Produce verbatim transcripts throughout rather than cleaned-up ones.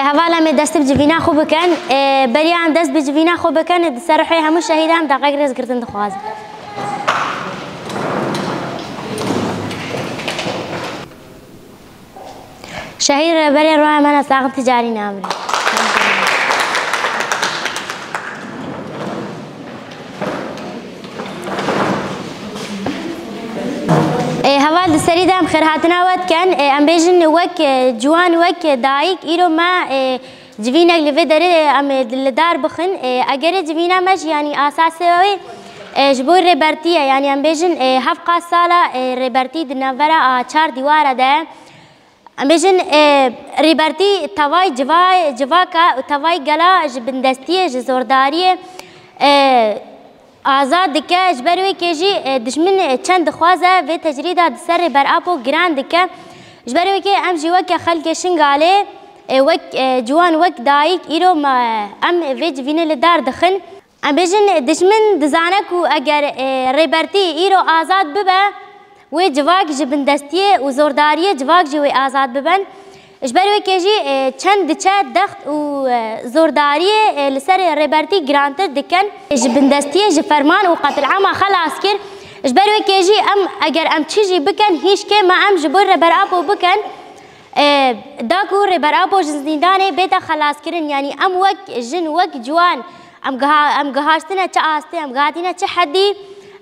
Heval, em ê dest bi civîna xwe bikin. Ê, beriya em dest bi civîna xwe bikin, di ser ruhê hemû şehîdan deqek rêzgirtin dixwazim. Şehîd Rêberê Rûya me ne saxin, ti carî namire. Ê, heval, di serî de em xêrhatina we dikin. Ê, em bêjin wek, e, ciwan, wek, e, dayik, îro me, e, civînek li vê derê, e, em, e, li dar bixin. E, egerê civîna me jî, yanî asasê wê, e, ji bo rêbertî ye. Yanî em bêjin, e, hevqas sala, e, rêbertî di navbera a çar dîwara de ye. Em bêjin, e, rêbertî tevay civa-, civaka û tevay gela ji bindestiyê, ji zordariyê, e, azad dike. Ji ber wê kê jî, e, dijmin, e, çend dixwaze vê tecrîda di ser Rêber Apo giran dike. Ji ber wê kê em jî weke xelkê Şingalê, e, wek, e, ciwan, wek dayik, îro me, em vê civînê li dar dixin. Em bêjin, dijmin dizane ku eger, e, rêbertî îro azad bibe, wê civak ji bindestiyê û zordariyê civak jî wê azad bibin. Ji ber wê kê jî, e, çend diçe dext û, e, zordariyê, e, li ser rêbertî girantir dikin. Ji bindestiyê, ji ferman û qetilama xelas kir. Ji ber wê kê jî em, eger em çi jî bikin, hîç kêm me em ji bo Rêber Apo bikin. E, da ku Rêber Apo ji zîndanê bête xelaskirin, yanî em wek jin, wek ciwan, em giha-, em gihaştine çi astê, em gihatîne çi hedî,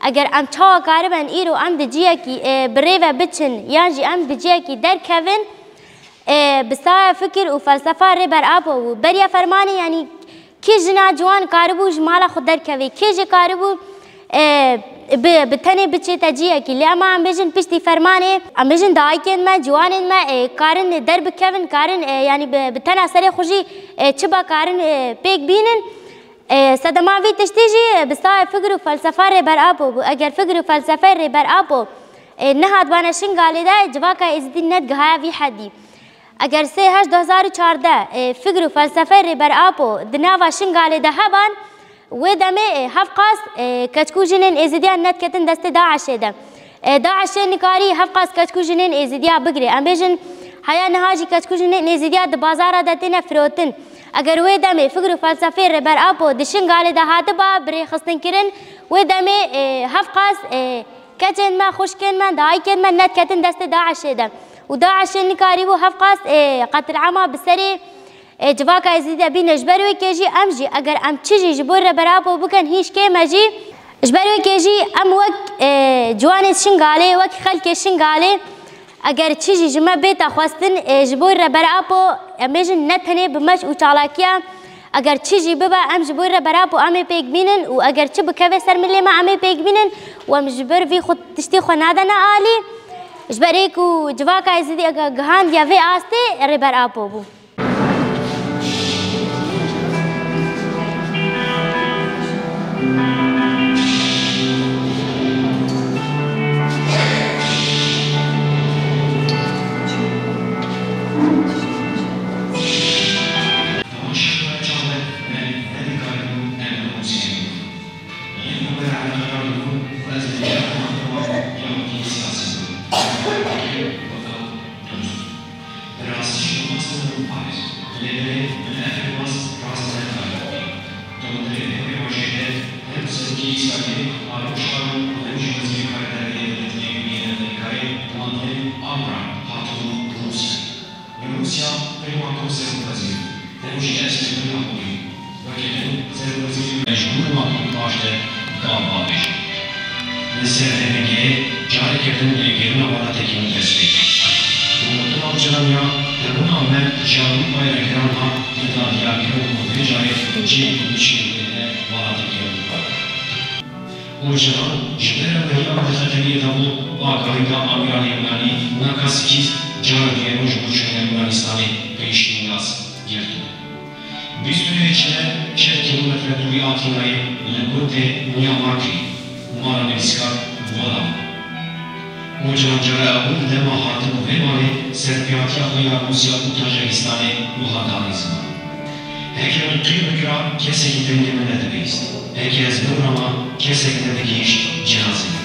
eger em çawa karibin îro em di ciyekî, e, bi rê ve biçin, yan jî em di ciyekî derkevin, e, bi saya fikir û felsefa Rêber Apo bû. Beriya fermanê, yanî kî jina ciwan karibû ji mala xwe derkeve, kê jî karibû, e, bi, bi tenê biçête ciyekî. Lê ema em bêjin piştî fermanê, em bêjin dayikên me, ciwanên me, e, karin derbikevin, karin, e, yanî bi, bi tena serê xwe jî, e, çi ba karin, e, pêk bînin. E, sedema vî tiştî jî bi saya fikir û felsefa Rêber Apo bû. Eger fikir û felsefeyê Rêber Apo, e, nehatbane Şingalê de, civaka Êzidî nedigihaya vî hedî. Eger sê heşt du hezar û çardeh, e, fikir û felsefeyê Rêber Apo di nava Şingalê de heban, wê demê, e, hevqas, e, keçik û jinên Êzidiyan nediketin destê DAIŞê de. E, DAIŞê nikarî hevqas keçik û jinên Êzidiya bigire. Em bêjin, heya niha jî keçik û jinên Êzidiya di bazara de têne firotin. Eger wê demê fikir û felsefeyê Rêber Apo di Şingalê de hatiba birêxistinkirin, wê demê, e, hevqas, e, keçên me, xwişkên me, dayikên me nediketin destê DAIŞê de. Û DAIŞê nikarîbû hevqas, ê, qetilama bi serê, ê, civaka Êzidî de bîne. Ji ber wê kê jî em jî, eger em çi jî ji bo Rêber Apo bikin, hîç kêm e jî. Ji ber wê kê jî em wek, ê, ciwanê Şingalê, wek xelkê Şingalê, eger çi jî ji me bête xwestin, ê, ji bo Rêber Apo, em bêjin, ne tenê bi meş û çalakiya, eger çi jî bibe, em ji bo Rêber Apo em ê pêk bînin û eger çi bikeve ser milê me, em ê pêk bînin û em ji ber vî xwe tiştî xwe nadene alî. Ji ber ê ku civaka Êzidî ge-, gihandiye vê astê, Rêber Apo bû. Hema şeklê çaxê me nedikarîbû em li Rûsyayê bûn. Yên ku me eleqedar dibûn, ez li dinya xwe dibûm ya wekî siyasî bûn. Wexta durust. Bi rastî jî dixwestim bibim parêz. Lê belê min ev rêbaz rast nedayê. Di hundirê ew rêbajê de hem Serokê Îsraîlê Ariel Sharon û hem jî Wezîrê Karê Derve yê Dewletê Yekbûyî yê Amerîkayê Madeleine Albright hatibûn Rûsya. Li Rûsya peymankoyên serokbazî, dem jî destkirdin a holî, weke din serokwezîrî mecbûr ma ku paş de gav bavêje. Li ser vê bingehê careke din lêgerîna welatekî min dest pê kir. Gotina Ocalan ya hebûna me ji Ewropayê re giran hat, li da diyar kirin ku vê carê cihê ku bişkêne welatekî Ewropa. Ocalan ji ber ew heyama di xeteriyê de bû, agahî da amîranê Yunanî Nakasikîs cara duyem ji bo çûna Yunanistanê pêşniyaz girtibû. Bîst û du Êçele çil kîlometre dûrî Atînayê li gundê Niyamakri, mala nivîskar Vola bû. Ocalan cara ewil dema hatibû vê malê serpêhatiya xwe ya Rûsya û Tacikistanê wiha danî ziman. Heke min qîr bikira, kesekî dengê min nedibihîst. Heke ez bimrama, kesek nedigihîşt cenazê min.